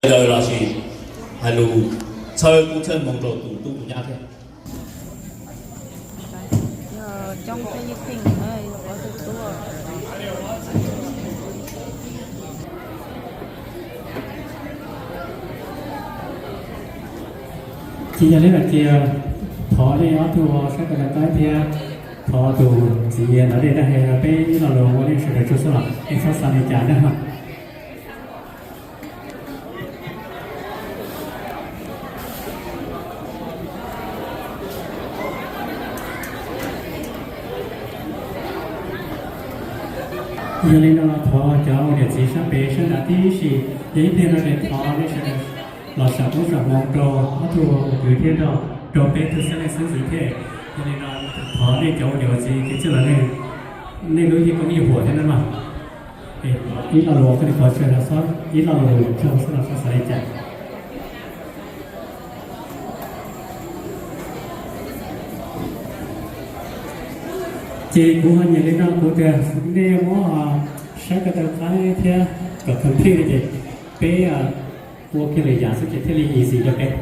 daws lossis hais lus txhawb koob txhawb hmoov rau tus tub tus nyab thiab. Ces yog li no ces thov nej ob tug sab ko taw qab thiab thov tus txiv ntawd nej hais rau peb ib lo lus ua nej sawv daws tsaug xwb los nej txhob xav li cas na. Yog li no thov cov ua niam txiv sab pem sab nrad tib si, yog ib pliag no ces thov nej sawv daws los sam koob sam hmoov rau ob tug kwv thiab rau peb tug xeeb leej xeeb ntxwv thiab. Yog li no thov nej cov ua niam ua txiv kev txwj los nej lub yeej koob yeej huam thiab na mog. Ib lo lus koj li qhov tsev los txhob, ib lo lus tsaug xwb los txhob xav li cas. Ces kuv ho nyiam li no kuv tias nej muab sab ko taw qab thiab kom complete li ces peb ua kiag lwm yam xwb ces thiaj li easy rau peb.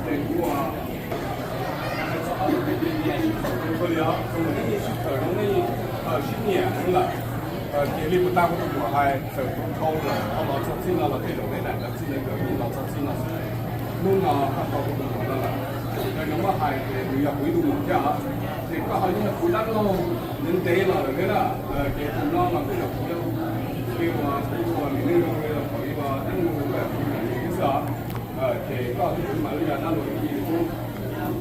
Ces kuv, kuv txog qhov tus peb ces sib kawm zoo nej sib nyiam heev lawm. Ces li puas tau kuv tus muam hais, txawm tus dhau lawm ho los txog txij no los tej zaum neb daim ntawv txij no nkawd yeej los txog txij no xwb. Hnub no koj tau kuv tus muam no lawm, ces no muab hais ces nws yog kuv ib tug muam thiab os. Ces koj ho yog kuv dab laug ntev ntev los lawm thiab na. Ces tus no los tej zaum kuv yog li uas kuv ua niam neej zoo li los thaum li uas dab laug kuv yog kuv niam thiab xwb os. Ces koj twb kuv mam li yog dab laug ib yam li kuv.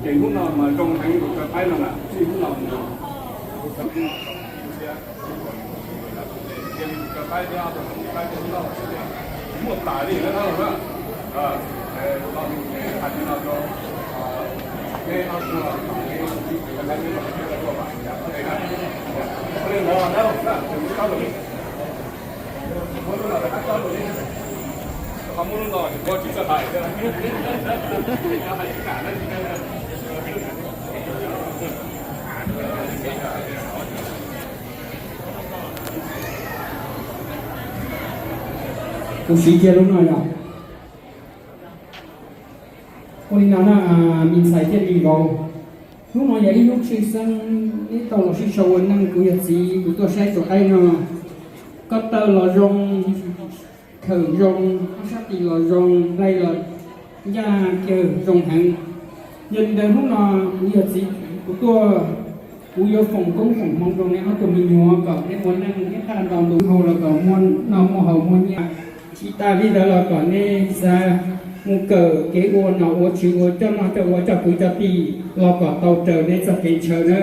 Ces hnub no mas zoo heev tus kawm qaib no na, txij hnub no mus kuv xav mus no, kuv thiab, cia li tus kawm qaib thiab tus qaib thiab hnub no muaj tas li na dab laug na. Los hais li no rau neb ob tug, neb tus kawm qaib neb los thiab rau vam yav tom ntej na. Ua li ntawd dab laug na, tus kawm qaib los li. Muab lub no rov qab tsob rau li. Qhov muab lub no ces muab tsis txawj hais thiab. Kuv siv kiag lub no yog. Ua li no na, me ntxhais thiab me vauv, hnub no yog ib hnub tshwj xeeb, neb tau los sib sau ua neej, kuv yog txiv, kuv tuaj saib tus qaib no. Ko taw los zoo, khawm zoo, ob sab tis los zoo, nplaig los ncaj kawg zoo heev. Yog li ntawd hnub no kuv yog txiv, kuv tuaj, kuv yuav foom koob foom hmoov rau neb ob tug me nyuam kom neb ua neej ib qab nto ntu hau los kom muaj noj muaj haus muaj nyiaj. Tsis tas li ntawd los kom neb xav mus kawm kev ua nom ua tswv, ua coj noj coj ua, coj kwv coj tij los kom tau raws neb txoj kev ntshaw na.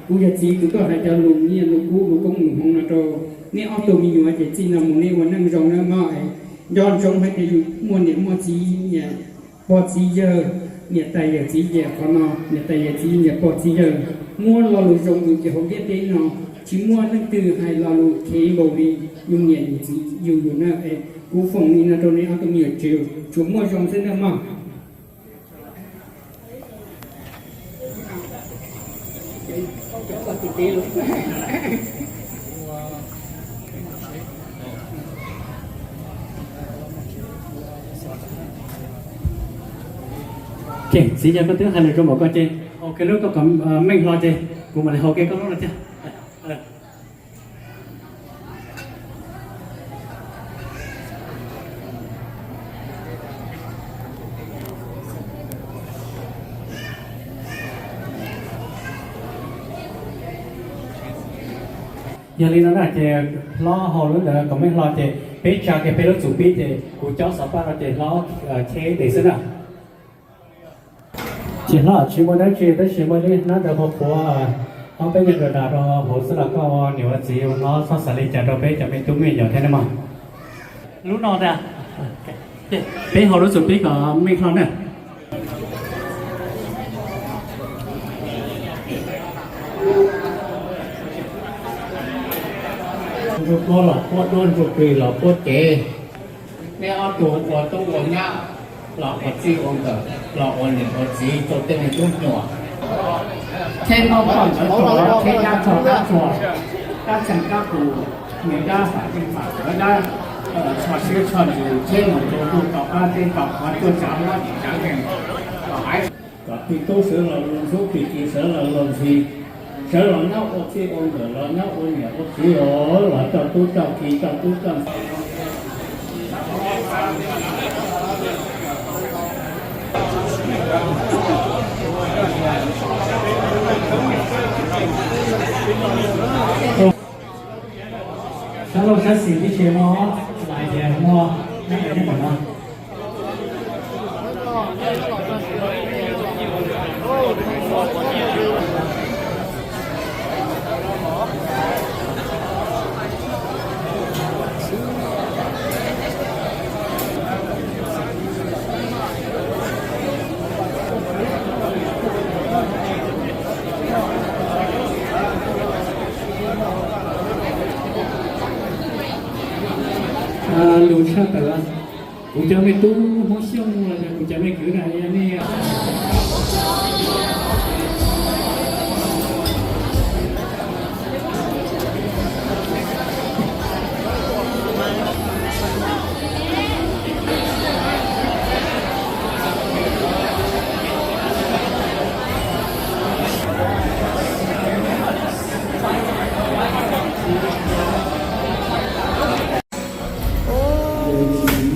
Kuv yog txiv, kuv tuaj hais cov lus nyiaj lus kub lus koob lus hmoov no rau neb ob tug me nyuam ces txij no mus neb ua neej zoo nawb mog. Nco ntsoov hais tias yus muaj niam muaj txiv, niam pog txiv yawg, niam tais yawm txiv, ces qhov no niam tais yawm txiv niam pog txiv yawg muab lo lus zoo yus ces hauv ntiaj teb no tsis muaj leej twg hais lo lus khev npaum li yus niam yus txiv yus yus na. Kuv foom li no rau neb ob tug me nyuam tsuas muaj zoo xwb nawb mog. Ces txiv, yog koj twb hais lus zoo npaum ko ces, ok, lub koj kom meej hlo ces kuv mam li hau kiag koj lub no thiab. Yog li no na ces hlob hau lub ntawd kom meej hlo ces peb tsa kiag peb lub txuv pib ces kuv cob xov paj no ces hlob cheb tes xwb na. Ces hlob tsis muaj dab tsi tab sis muaj ib hnab ntawv qhuav qhuav, ob peb nyuag ras ras rau hauv xwb los koj ua niam ua txiv ua hlob txhob xav li cas rau peb cov me tub me nyuam thiab nawb mog. Lub no tiag, peb hau lub txuv pib kom meej hlo na. Ntsuag puab los puab duab, ntsuag plig los puab cev. Neb ob tug ua tub ua nyab, Los ua txij ua nkawm, los ua niam ua txiv rau tej me tub nyuam. Tsheb noj txog ntawd txog, tsheb dab txog dab txuag, dab txeeg dab qus, niag dab fam yeej fam, dab txhoj siab txhoj ntsws, tsheb mus rau ntuj tom qab teb tom qhov cuaj tsav mob yim tsav nkeeg, tom haiv, tom plig tub sawv los luag ntxhub, plig ci sawv los luag ntxhi, sawv los nyob ua txij ua nkawm, los nyob ua niam ua txiv, los coj tub coj ki, coj tub coj Sab laug sab xis tib si muaj lais tias muaj neb ntawm no. Lus tshaj tawm, kuv cov me tub Hmoob Xyooj los yog kuv cov me kwv na, yog nej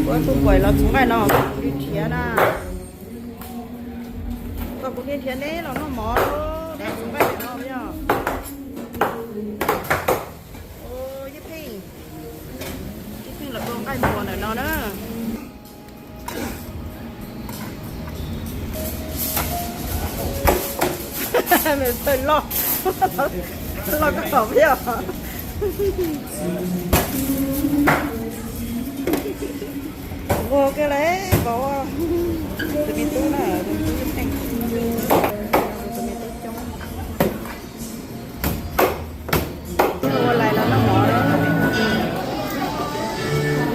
Ua tus puaim los txug nqaij no kom kuv li nrhiav na. Kom kuv li nrhiav neb los noj mov, neb txug nqaij no yog. Ua ib pheej, ib pheej los dua nqaij muag ntawm no na. Nws tawg loj, loj koj tom peb os. Ua kiag lawm, vauv, tus me tub na, tus me tub ib pheej, tus me tub coob. Ua lais los noj mov,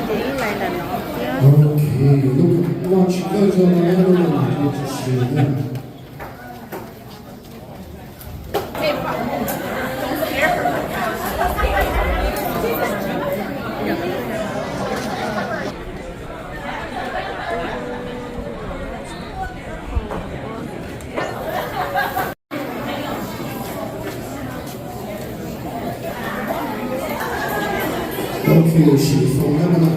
ces ib lais ntawm no thiab. Ok, sim foom na.